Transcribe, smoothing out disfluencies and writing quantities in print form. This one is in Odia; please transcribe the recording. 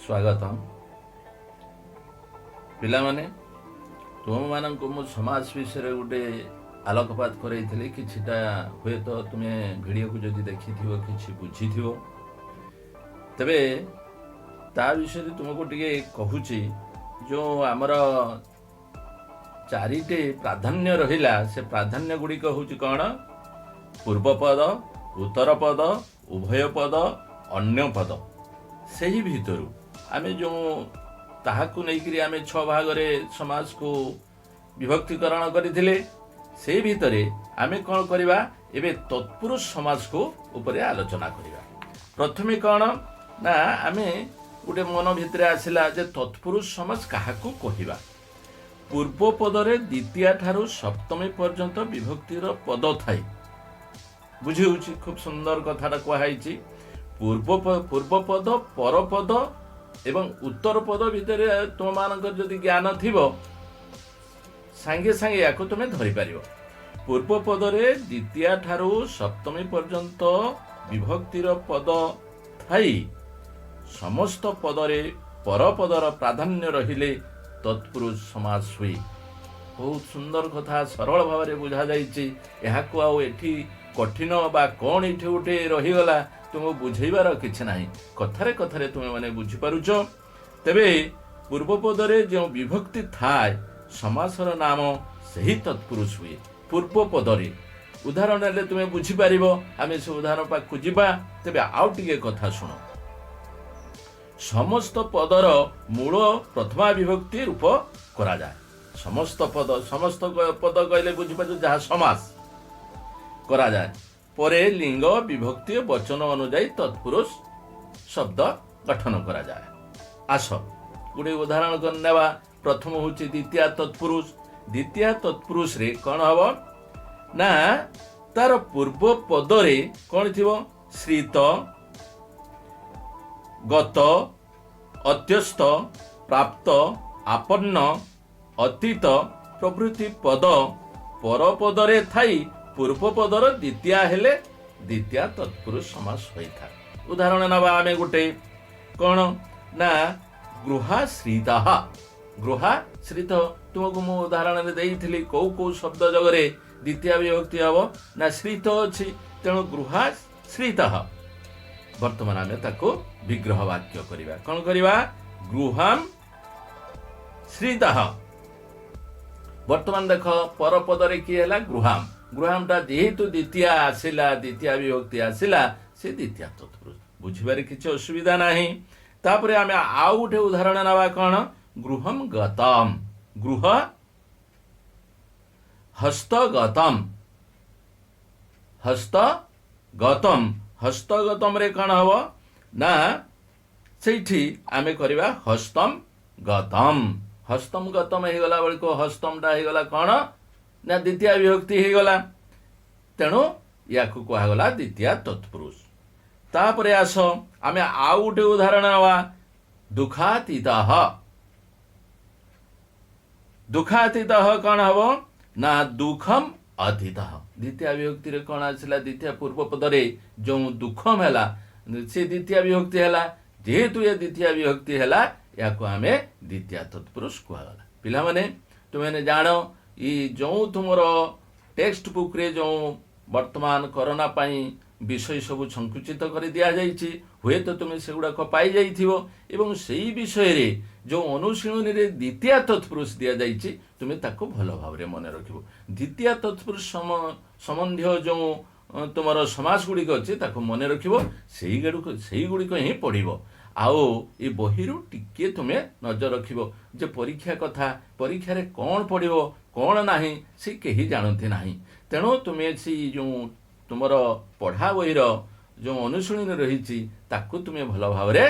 ସ୍ୱାଗତମ। ପିଲାମାନେ, ତୁମମାନଙ୍କୁ ମୁଁ ସମାସ ବିଷୟରେ ଗୋଟେ ଆଲୋକପାତ କରେଇଥିଲି। କିଛିଟା ହୁଏତ ତୁମେ ଭିଡ଼ିଓକୁ ଯଦି ଦେଖିଥିବ, କିଛି ବୁଝିଥିବ। ତେବେ ତା ବିଷୟରେ ତୁମକୁ ଟିକେ କହୁଛି। ଯେଉଁ ଆମର ଚାରିଟି ପ୍ରାଧାନ୍ୟ ରହିଲା, ସେ ପ୍ରାଧାନ୍ୟ ଗୁଡ଼ିକ ହେଉଛି କ'ଣ? ପୂର୍ବପଦ, ଉତ୍ତର ପଦ, ଉଭୟ ପଦ, ଅନ୍ୟ ପଦ। ସେହି ଭିତରୁ ଆମେ ଯେଉଁ ତାହାକୁ ନେଇକରି ଆମେ ଛଅ ଭାଗରେ ସମାସକୁ ବିଭକ୍ତିକରଣ କରିଥିଲେ, ସେଇ ଭିତରେ ଆମେ କ'ଣ କରିବା? ଏବେ ତତ୍ପୁରୁଷ ସମାସକୁ ଉପରେ ଆଲୋଚନା କରିବା। ପ୍ରଥମେ କ'ଣ ନା, ଆମେ ଗୋଟେ ମନ ଭିତରେ ଆସିଲା ଯେ ତତ୍ପୁରୁଷ ସମାସ କାହାକୁ କହିବା? ପୂର୍ବ ପଦରେ ଦ୍ୱିତୀୟା ଠାରୁ ସପ୍ତମୀ ପର୍ଯ୍ୟନ୍ତ ବିଭକ୍ତିର ପଦ ଥାଏ। ବୁଝି ହେଉଛି? ଖୁବ ସୁନ୍ଦର କଥାଟା କୁହାହେଇଛି। ପୂର୍ବ ପଦ, ପରପଦ ଏବଂ ଉତ୍ତର ପଦ ଭିତରେ ତୁମମାନଙ୍କର ଯଦି ଜ୍ଞାନ ଥିବ, ସାଙ୍ଗେ ସାଙ୍ଗେ ୟାକୁ ତୁମେ ଧରିପାରିବ। ପୂର୍ବ ପଦରେ ଦ୍ୱିତୀୟା ଠାରୁ ସପ୍ତମୀ ପର୍ଯ୍ୟନ୍ତ ବିଭକ୍ତିର ପଦ ଥାଇ ସମସ୍ତ ପଦରେ ପରପଦର ପ୍ରାଧାନ୍ୟ ରହିଲେ ତତ୍ପୁରୁଷ ସମାସ ହୁଏ। ବହୁତ ସୁନ୍ଦର କଥା, ସରଳ ଭାବରେ ବୁଝାଯାଇଛି। ଏହାକୁ ଆଉ ଏଠି କଠିନ ବା କ'ଣ ଏଠି ଗୋଟେ ରହିଗଲା, ତୁମକୁ ବୁଝେଇବାର କିଛି ନାହିଁ। କଥାରେ କଥାରେ ତୁମେ ମାନେ ବୁଝିପାରୁଛ। ତେବେ ପୂର୍ବ ପଦରେ ଯେଉଁ ବିଭକ୍ତି ଥାଏ, ସମାସର ନାମ ସେହି ତତ୍ପୁରୁଷ ହୁଏ। ପୂର୍ବ ପଦରେ ଉଦାହରଣ ହେଲେ ତୁମେ ବୁଝିପାରିବ। ଆମେ ସେ ଉଦାହରଣ ପାଖକୁ ଯିବା। ତେବେ ଆଉ ଟିକେ କଥା ଶୁଣ। ସମସ୍ତ ପଦର ମୂଳ ପ୍ରଥମା ବିଭକ୍ତି ରୂପ କରାଯାଏ। ସମସ୍ତ ପଦ, ସମସ୍ତ ପଦ କହିଲେ ବୁଝିପାରୁଛ, ଯାହା ସମାସ କରାଯାଏ। ପରେ ଲିଙ୍ଗ, ବିଭକ୍ତି ଓ ବଚନ ଅନୁଯାୟୀ ତତ୍ପୁରୁଷ ଶବ୍ଦ ଗଠନ କରାଯାଏ। ଆସ, ଗୋଟେ ଉଦାହରଣ କରି ନେବା। ପ୍ରଥମ ହେଉଛି ଦ୍ୱିତୀୟା ତତ୍ପୁରୁଷ। ଦ୍ୱିତୀୟା ତତ୍ପୁରୁଷରେ କ'ଣ ହବ ନା, ତାର ପୂର୍ବ ପଦରେ କ'ଣ ଥିବ? ଶ୍ରିତ, ଗତ, ଅଧ୍ୟସ୍ତ, ପ୍ରାପ୍ତ, ଆପନ୍ନ, ଅତୀତ ପ୍ରଭୃତି ପଦ ପରପଦରେ ଥାଇ ପୂର୍ବ ପଦର ଦ୍ୱିତୀୟା ହେଲେ ଦ୍ୱିତୀୟା ତତ୍ପୁରୁଷ ସମାସ ହୋଇଥାଏ। ଉଦାହରଣ ନେବା ଆମେ ଗୋଟେ। କ'ଣ ନା, ଗୃହାଶ୍ରିତ। ଗୃହାଶ୍ରିତ, ତୁମକୁ ମୁଁ ଉଦାହରଣରେ ଦେଇଥିଲି, କୋଉ କୋଉ ଶବ୍ଦ ଯୋଗରେ ଦ୍ୱିତୀୟା ବିଭକ୍ତି ହବ ନା, ଶ୍ରିତ ଅଛି, ତେଣୁ ଗୃହାଶ୍ରିତ। ବର୍ତ୍ତମାନ ଆମେ ତାକୁ ବିଗ୍ରହ ବାକ୍ୟ କରିବା। କ'ଣ କରିବା? ଗୃହମ୍ ଶ୍ରିତ। ବର୍ତ୍ତମାନ ଦେଖ, ପରପଦରେ କିଏ ହେଲା? ଗୃହାମ। ଗୃହାମଟା ଯେହେତୁ ଦ୍ୱିତୀୟା ଆସିଲା, ଦ୍ୱିତୀୟା ବିଭକ୍ତି ଆସିଲା, ସେ ଦ୍ୱିତୀୟା ତତ୍ପୁରୁଷ। ବୁଝିବାରେ କିଛି ଅସୁବିଧା ନାହିଁ। ତାପରେ ଆମେ ଆଉ ଗୋଟେ ଉଦାହରଣ ନେବା। କ'ଣ? ଗୃହମ ଗତମ, ଗୃହ ହସ୍ତଗତମ। ହସ୍ତଗତମ, ହସ୍ତଗତମରେ କ'ଣ ହବ ନା, ସେଇଠି ଆମେ କରିବା ହସ୍ତମ ଗତମ। ହସ୍ତମ ଗତମ ହେଇଗଲା ବେଳକୁ ହସ୍ତମଟା ହେଇଗଲା କ'ଣ ନା, ଦ୍ୱିତୀୟା ବିଭକ୍ତି ହେଇଗଲା। ତେଣୁ ୟାକୁ କୁହାଗଲା ଦ୍ୱିତୀୟା ତତ୍ପୁରୁଷ। ତାପରେ ଆସ, ଆମେ ଆଉ ଗୋଟେ ଉଦାହରଣ ନେବା। ଦୁଃଖାତୀତ। ଦୁଃଖାତୀତ କ'ଣ ହବ ନା, ଦୁଃଖମ ଅତୀତ। ଦ୍ୱିତୀୟ ବିଭକ୍ତିରେ କ'ଣ ଆସିଲା? ଦ୍ୱିତୀୟ ପୂର୍ବ ପଦରେ ଯେଉଁ ଦୁଃଖମ ହେଲା, ସେ ଦ୍ୱିତୀୟ ବିଭକ୍ତି ହେଲା। ଯେହେତୁ ଏ ଦ୍ୱିତୀୟ ବିଭକ୍ତି ହେଲା, ୟାକୁ ଆମେ ଦ୍ୱିତୀୟ ତତ୍ପୁରୁଷ କୁହାଗଲା। ପିଲାମାନେ, ତୁମେମାନେ ଜାଣ, ଏଇ ଯେଉଁ ତୁମର ଟେକ୍ସଟ ବୁକ୍ରେ ଯେଉଁ ବର୍ତ୍ତମାନ କରୋନା ପାଇଁ ବିଷୟ ସବୁ ସଂକୁଚିତ କରି ଦିଆଯାଇଛି, ହୁଏତ ତୁମେ ସେଗୁଡ଼ାକ ପାଇଯାଇଥିବ ଏବଂ ସେଇ ବିଷୟରେ ଯେଉଁ ଅନୁଶୀଳନୀରେ ଦ୍ୱିତୀୟ ତତ୍ପୁରୁଷ ଦିଆଯାଇଛି, ତୁମେ ତାକୁ ଭଲ ଭାବରେ ମନେ ରଖିବ। ଦ୍ୱିତୀୟ ତତ୍ପୁରୁଷ ସମ୍ବନ୍ଧୀୟ ଯେଉଁ ତୁମର ସମାସ ଗୁଡ଼ିକ ଅଛି, ତାକୁ ମନେ ରଖିବ। ସେଇଗୁଡ଼ିକ ହିଁ ପଢ଼ିବ। ଆଉ ଏ ବହିରୁ ଟିକିଏ ତୁମେ ନଜର ରଖିବ ଯେ ପରୀକ୍ଷା କଥା, ପରୀକ୍ଷାରେ କ'ଣ ପଡ଼ିବ କ'ଣ ନାହିଁ, ସେ କେହି ଜାଣନ୍ତି ନାହିଁ। ତେଣୁ ତୁମେ ସେଇ ଯେଉଁ ତୁମର ପଢ଼ା ବହିର ଯେଉଁ ଅନୁଶୀଳନୀ ରହିଛି, ତାକୁ ତୁମେ ଭଲ ଭାବରେ